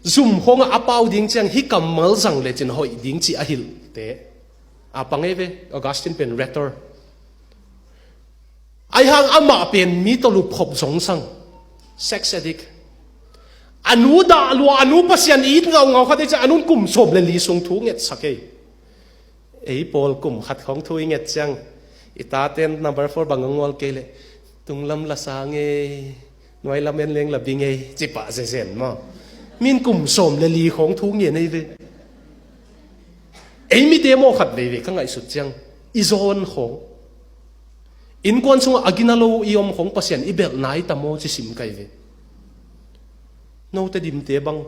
zum khawngah a pau ding ciang hih kammal zang lecin hoih ding ci a hilhte a pang ei ve. Augustine pen rhetor. Aihang amah pen mi tawh lupkhop zongsang, sex addict. A nu dah lua, a nu Pasian it ngaungau khat ei ciang a nun kum sawm le li sung thu ngetsak ei. Ei pawl kum khat khawng thu i nget ciang, i taten number four bang a ngawl kei leh, tunglam la sa ngei, nuailam en leng la bi ngei, ci pah zezen maw? Min kum sawm le li khawng thu ngen ei ve. Ei mite maw khat veivei ka ngaihsut ciang, i zawn khawng, innkuan sungah a gina lo i om khawng Pasian i belh nai ta maw ci sim kai ve. Note dimte bang,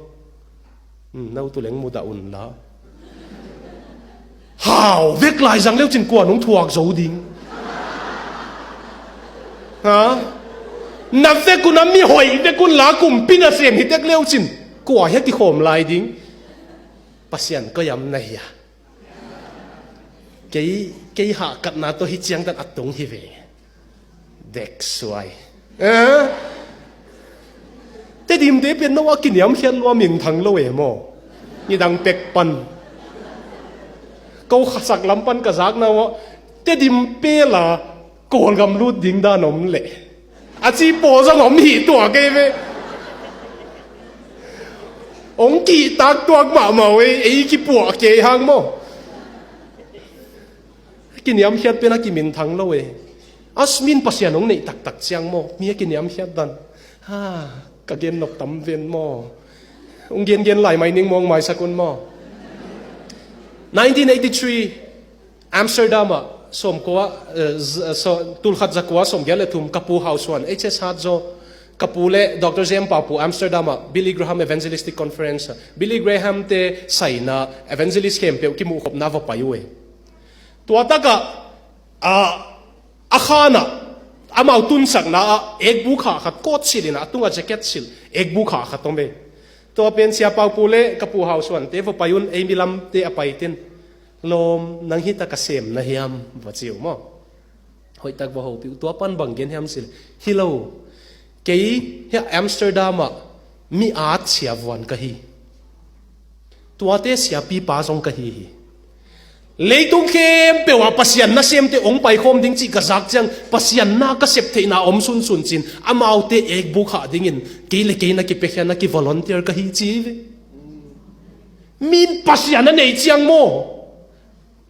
hmm, no tu leng mudah un la. Hau vek lai zang leucin kua nung thuak zo ding? Ha? Na vek un a mi hoih vek un la kumpi nasem hi tek leucin kua hia kikhawm lai ding? Pasian koi am na hia? Kei, kei hahkatna tawh hi ciangtan a tung hi ve. Dek suai. Eh? Tedim te pen no a kiniamkhiat lua minthang lo e maw? Nidang pek pan. Ko khasak lam pan ka zakna maw? Tedim pela Kawlgam lut ding dan om leh a ci pawl zong om hi tuak ei ve. Ong kihtak tuak mahmah uh ei, ei kipuah kei hang maw? Kiniamkhiat pen a kiminthang lo e. Asmin Pasian ong neih taktak ciang maw, mi a kiniamkhiat dan. Ha, ka gen nop tam ven maw? Ong gengen lai mai ning maw, ong maisak un maw? Nineteen eighty-three, Amsterdam ah sawmkua, eh, z-, so, tulkhat zakua sawmgiat le thum, ka pu Hau Suan, H S Hart zaw, ka pu le Doctor J M Pau Pu Amsterdam ah Billy Graham Evangelistic Conference ah Billy Graham te saina evangelist khempeuh kimuhkhopna va pai uh e. Tua takah, ah, a khanah amau tunsakna ah ekbuk hah khat, coat silh in a tungah jacket silh, ekbuk hah khat om e. Tua pen Sia Pau Pu le ka pu Hau Suan te va pai un, ei milamte a pai ten, lawm, nang hita ka sem na hiam, va ci uh maw? Hoihtak va hopih uh. Tua pan bang gen hiam cih leh, hi lo, kei hia Amsterdam ah mi at siavuan ka hi. Tuate siapipa zong ka hi hi. Leitung khempeuh ah Pasian nasemte ong paikhawm ding cih ka zak ciang Pasian na ka sep theihna om sunsun cin, amaute ekbuk hah dingin kei le kei na kipiakhia na kivolunteer ka hi ci ve. Min Pasian a neih ciang maw?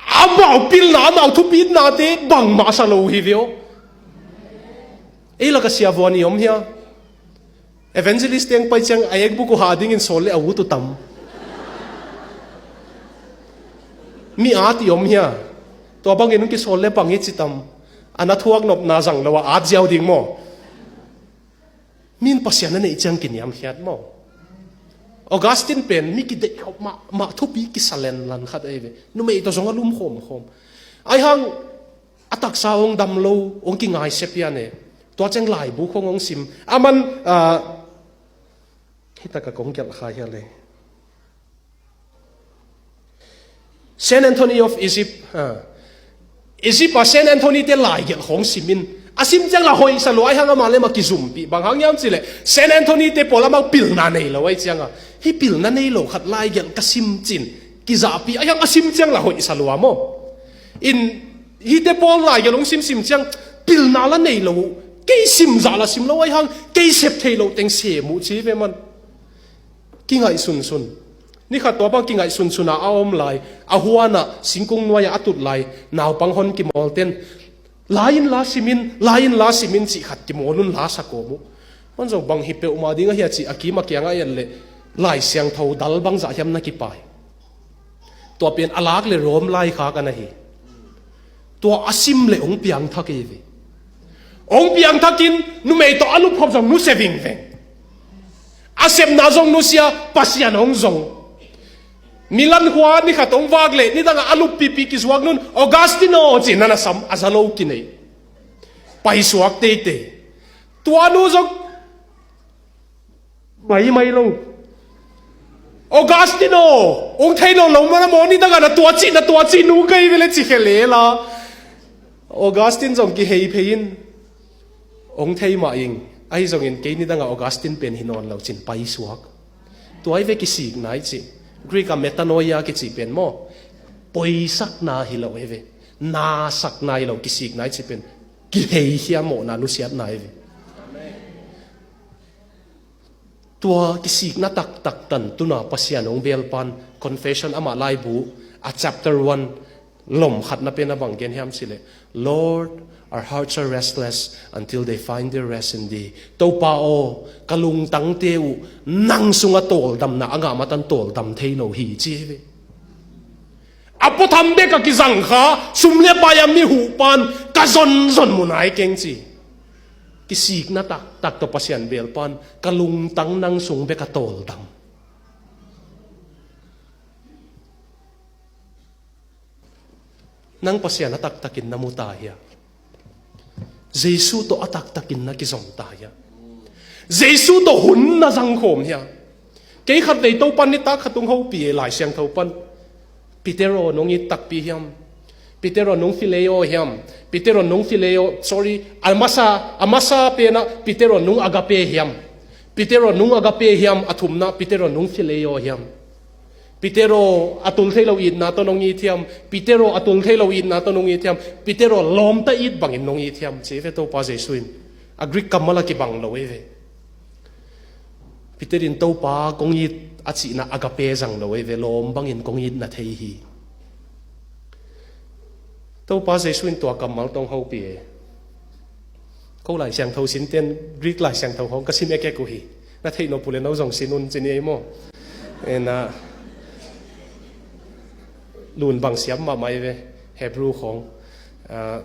Amau pilna, amau thupitnate bangmah a sa lo hi ve aw. Ei laka siavuan i om hia? Evangelist teng pai ciang a ekbuk uh hah dingin sawl le a ut uh tam. Mi at i om hia? Tua bangin kisawl le bang i ci tam. A na thuak nopna zang lo a at ziau ding maw? Min Pasian a neih ciang kiniamkhiat maw? Augustine pen mi kideihkhop mahmah, thupi kisa lenlan khat ei ve. Numei tawh zong a lum khawmkhawm. Aihang a taksa hong dam lo, hong kingaisiap pian e. Tua ciang laibu khong hong sim. A man, ah, hi taka kong gelh kha hia le. Saint Anthony of Egypt, ah, Egypt a Saint Anthony te laigelh khong sim in. A sim ciang la hoihsa lua, ahi hang amah le amah kizumpih. Bang hang hiam cih leh Saint Anthony te pawl amah pilna nei lo ahi cianga, hih pilna nei lo khat laigelh ka sim cin kizahpih, ahi hang a sim ciang la hoihsa lua maw. In, hihte pawl laigelh hong simsim ciang pilna la nei lo uh, kei simzah la sim lo ahi hang, kei sep thei lo teng sem uh ci ve man. Kingaihsunsun. Ni khat tua bang kingaihsunsun a a om lai, a huan ah singkung nuai ah a tut lai naupang hon kimawl ten, la in la sim in, la in la sim in cih khat kimawl un la sa kawm uh. Hon zong bang hi peuhmah ding ahi a cih a kim a kiangah en leh Lai Siangtho dal bangzah hiam na kipai. Tua pen a lak le Rom laikhak a na hi. Tua a sim le hong piangthak hi ve. Hong piangthak in numei tawh a lupkhop zong nusia vingveng. A sepna zong nusia, Pasian hong zong. Milan khua ni khat hong vak le nidangah a luppihpih kizuak nun, Augustino ci-in na na sam, a za lo kinei. Paisuak teitei. Tua nu zong maimai lo. Augustino, hong thei lo lo mana maw, nidangah na tua cih, na tua cih nu kei vele ci khia lela. Augustine zong kihei phei in, hong thei mah ing, ahi zongin kei nidangah Augustine pen hi nawn lo cin paisuak. Tua hi ve kisikna i cih. Greek a metanoia kici pen maw, poisakna hi lo hi ve. Nasakna hi lo, kisikna i cih pen kihei hiam mawhna nusiatna hi ve. Tua kisikna taktak tan tuna Pasian hong belpan, confession amah laibu a chapter one lom khatna pen a bang gen hiam cih leh, "Lord, our hearts are restless until they find their rest in thee." Topa aw, ka lungtangte uh nang sungah tawldamna a ngah matan tawldam thei lo hi ci hi ve. A puatham bek a kizang kha, sum le pai a mi huhpan ka zonzon mu nai keng ci. Kisikna taktak tawh Pasian belpan, ka lungtang nang sung bek a tawldam. Nang Pasian a taktakin na mu ta hia? Jesu tawh a taktakin na kizom ta hia? Jesu tawh hun na zangkhawm hia? Kei khatvei Topan nitak khat hong hopih e, Lai Siangtho pan. Peter aw, nong it takpi hiam? Peter aw, nong phileo hiam? Peter aw, nong phileo, sorry, a masa, a masa penah Peter aw, nong agape hiam? Peter aw, nong agape hiam? A thumna, Peter aw, nong phileo hiam? Peter aw, a tul thei lo itna tawh nong it hiam? Peter aw, a tul thei lo itna tawh nong it hiam? Peter aw, lawmta it bangin nong it hiam? Ci ve Topa Jesu in. A Greek kammal a kibang lo hi ve. Peter in Topa kong it a cihna agape zang lo hi ve, lawm bangin kong it na thei hi. Topa Jesu in tua kammal tawh hong hopih e. Ko Lai Siangtho sinten Greek Lai Siangtho hong ka sim ekek uh hi. Na theih nop uh le no zong sin un ci ni ei maw? Ena, lun bang siam mahmah hi ve, Hebrew khawng. Ah,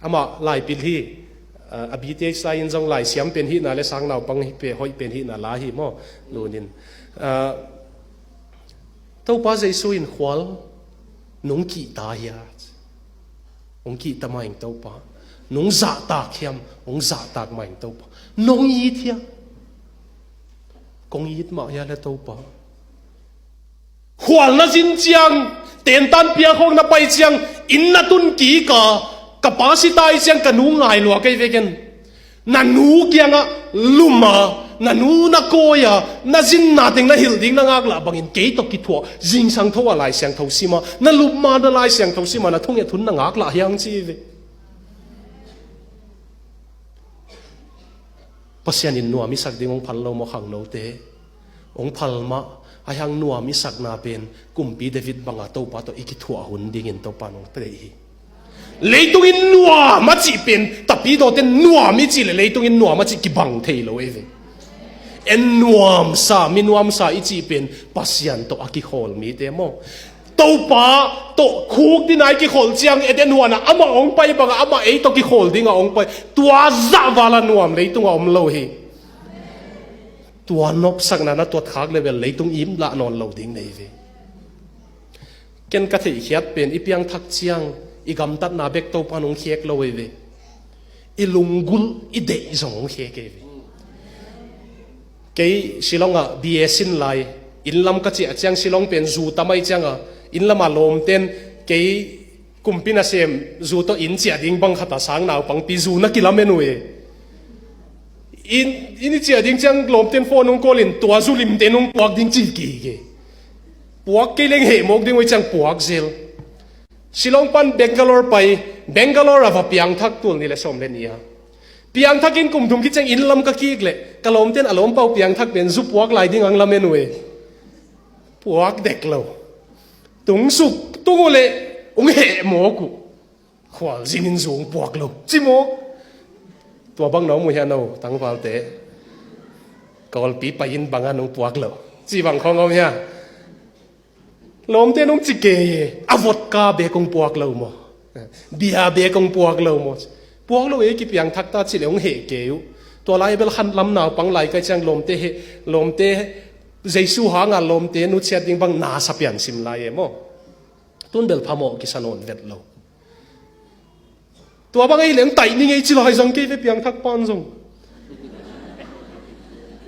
amah laipil hi, ah, a B T H lai in zong laisiam pen hihna le sang naupang hi pe, hoih pen hihna la hi maw, lunin. Ah, Topa Jesu in khual nong kihta hia? Hong kihta mah ing Topa. Nong zahtak hiam? Hong zahtak mah ing Topa. Nong it hia? Kong it mah hia le Topa? Khual na zin ciang, tentan piakhawk na pai ciang, inn na tun kik a, ka pa si ta i ciang ka nu ngai lua kei veken. Na nu kiangah lum a, na nu na kawi a, na zinna teng na hilh ding na ngaklah bangin kei tawh kithuah, zingsang tho a Lai Siangtho sim a, na lupma na Lai Siangtho sim a, na thunget hun na ngaklah hiang ci ve. Pasian in nuam i sak ding hong phal lo maw khangnote? Hong phal mah, ahi hang nuam i sakna pen kumpi David banga Topa tawh i kithuah hun dingin Topa nong deih hi. Leitung in nuam a cih pen, tapidawte nuam i cih le leitung in nuam a cih kibang thei lo ei ve. En nuamsa, mi nuamsa i cih pen Pasian tawh a kikhawl mite maw? Topa tawh khuk dina i kikholh ciang Eden huanah amah hong pai bangah amah ei tawh kikhawl dingah hong pai. Tua zah vala nuam leitungah om lo hi. Tua nopsakna na tuat khak le bel leitung im lah nawn lo ding nei ve. Ken ka theihkhiat pen i piangthak ciang I gamtatna bek Topa in hong khek lo ei ve. I lunggulh i deih zong hong khek ei ve. Kei Shillong ah B A sin lai, inn lam ka ciah ciang Shillong pen zu tam ahih ciangin, inn lamah lawmten kei kumpi nasem zu tawh inn ciah ding bang khat a sang naupangpi zu na kilamen uh e. Inn, inn i ciah ding ciang lawmten phone hong call in tua zu limten hong puak ding ci kik e. Puak kei leng heh mawk ding uh ahih ciang puak zel. Shillong pan Bangalore pai, Bangalore ah va piangthak tul nih le sawm le nih a. Piangthak in kum thum khit ciang inn lam ka kik leh, ka lawmten a lawmpa uh piangthak pen zu puak lai ding ang lamen uh e. Puak dek lo. Tung suk, tung uh leh, hong heh mawk uh. Khualzin in zu hong puak lo. Ci maw? Tua bang na om uh hia no, tangvalte. Kawlpi pai in bang a nong puak lo. Ci bang khawng om hia. Lawmte nong ci kei e, a vodka bek hong puak lo maw? Bia bek hong puak lo maw? Puak lo e, kipiangthak ta ci leh hong heh kei uh. Tua lai bel khan lam naupang lai ka hih ciang lawmte heh, lawmte Jesu hanga lawmte nusiat ding bang na sa pian sim lai e maw? Tun bel phamawh kisa nawn vet lo. Tua bang ei leng taih ni ngei ci lai zong kei ve piangthak pan zong.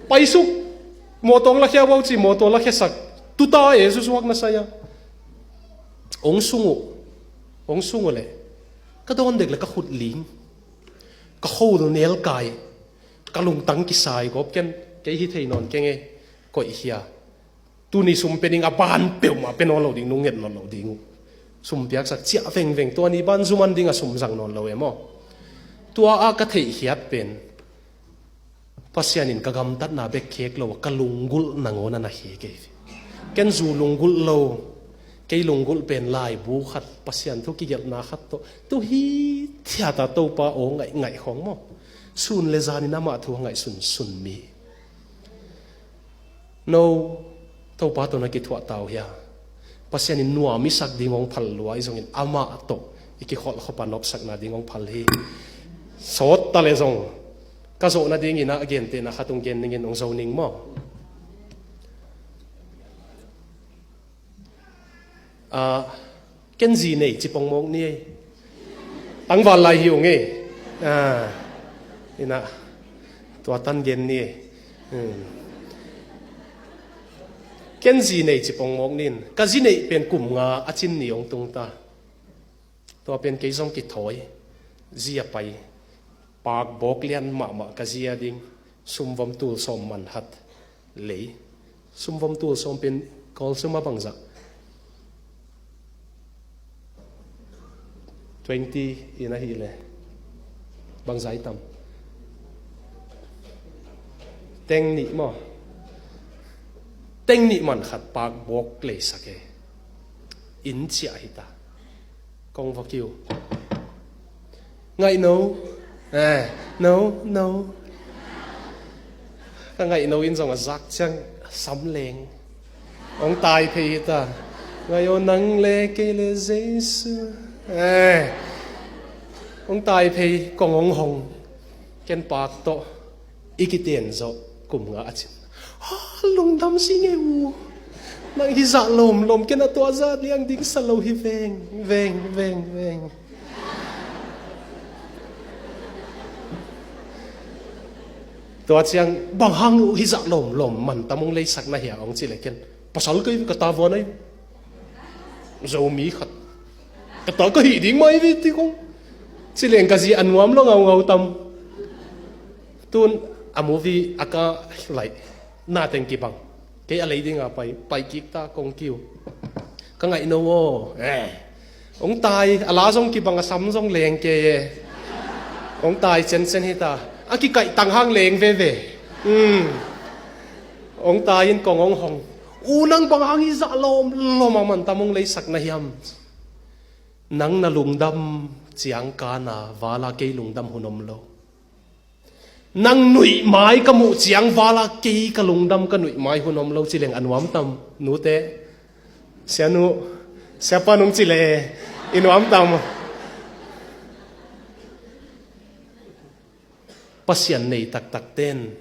Paisuk, mawtaw lakhia vo ci, mawtaw lakhiasak. Tuta e, susuak na sai a. Hong sung uh, hong sung uh leh. Ka dawn dek leh ka khut ling. Ka khol nelkai. Ka lungtang kisai gawp ken, kei hi thei nawn keng e. Koih hia. Tuni sum pe ding a ban peuhmah pe nawn lo ding, nung nget nawn lo ding uh. Sum piaksak ciah vengveng, tua ni ban zu man ding a sum zang nawn lo e maw? Tua a ka theihkhiat pen Pasian in ka gamtatna bek khek lo a, ka lunggulh nangawn a na khek ei. Ken zu lunggulh lo, kei lunggulh pen laibu khat, Pasian thu kigelhna khat tawh tu hi thiata Topa aw ngaih ngaih khawng maw? Sun le zanin amah thu a ngaihsun sun mi. No, Topa tawh na kithuah ta uh hia? Pasian in nuam i sak ding hong phal lua, i zongin amah tawh i kikholh khop a nopsakna ding hong phal hi. Sawt ta leh zong ka zawh nadingin a gentehna khat hong gen ning in hong zo ning maw? Ah, ken zi nei ci pong mawk ni ei. Tangval lai hi ung ei. Ah, ina, tua tan gen ni ei. Hmm. Ken zi nei ci pong mawk ni in. Ka zi neih pen kum nga a cin ni hong tung ta. Tua pen kei zong kithawi. Zi a pai. Pak bawk lian mahmah ka zi a ding. Sumvom tul sawm man khat. Lei. Sumvom tul sawm pen Kawl sum a bangzah. Twenty in ahih leh. Bangzah i tam. Teng nih maw. Teng nih man khat pak bawk leisak e. Inn ciah hi ta. Kong va kiu. Ngaih no. Eh, no, no. Ka ngaih no in zong a zak ciang sam leng. Hong tai phei hi ta. Ngaih aw nang le kei le Jesu. Eh. Hong tai phei kong hong hong. Ken pak tawh. I kiten zawh kum nga a cin. Ha, lungdam si ngei u. Nang hi zah lawmlawm ken a tua zah liang ding sa lo hi veng, veng, veng, veng. Tua ciang bang hang uh hi zah lawmlawm man tam hong leisak na hia hong ci leh ken. Pasal kei ka tavuan ai. Zomi khat. Ka ta ka hih ding mai ve ti kong. Ci leng ka zi a nuam lo ngaungau tam. Tun a movie a ka laih. Na teng kibang. Kei a lei dinga pai, pai kik ta kong kiu. Ka ngaih no aw. Eh. Hong tai, a la zong kibang a sam zong leng kei e. Hong tai cencen hi ta. A kikaih tang hang leng veve. Hmm. Hong tai in kong hong hong. U nang bang hang hi zah lawm, lawm a man tam hong leisak na hiam. Nang na lungdam ciang kana vala kei lungdam hun om lo. Nang nuih mai ka muh ciang vala kei ka lungdam ka nuih mai hun om lo ci leng a nuam tam nute. Sianu, siapa nung ci le i nuam tam. Pasian nei taktak ten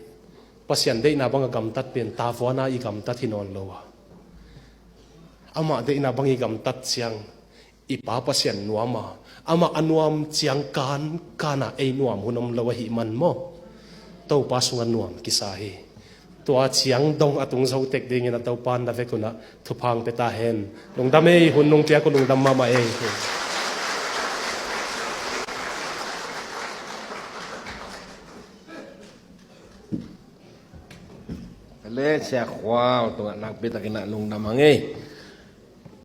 Pasian deihna bang a gamtat pen tavuana i gamtat hi nawn lo a. Amah deihna bang i gamtat ciang I Pa Pasian nuam a, amah a nuam ciang kankan ah ei nuam hun om lo ahih man maw, Topa sungah nuam kisa hi. Tua ciang dong a tung zo tek dingin a Topa na vek hunah thupha hong pia ta hen. Lungdam ei, hun nong piak uh lungdam mahmah ei. Sia Khual tungah nakpi takin ah lungdam hang ei.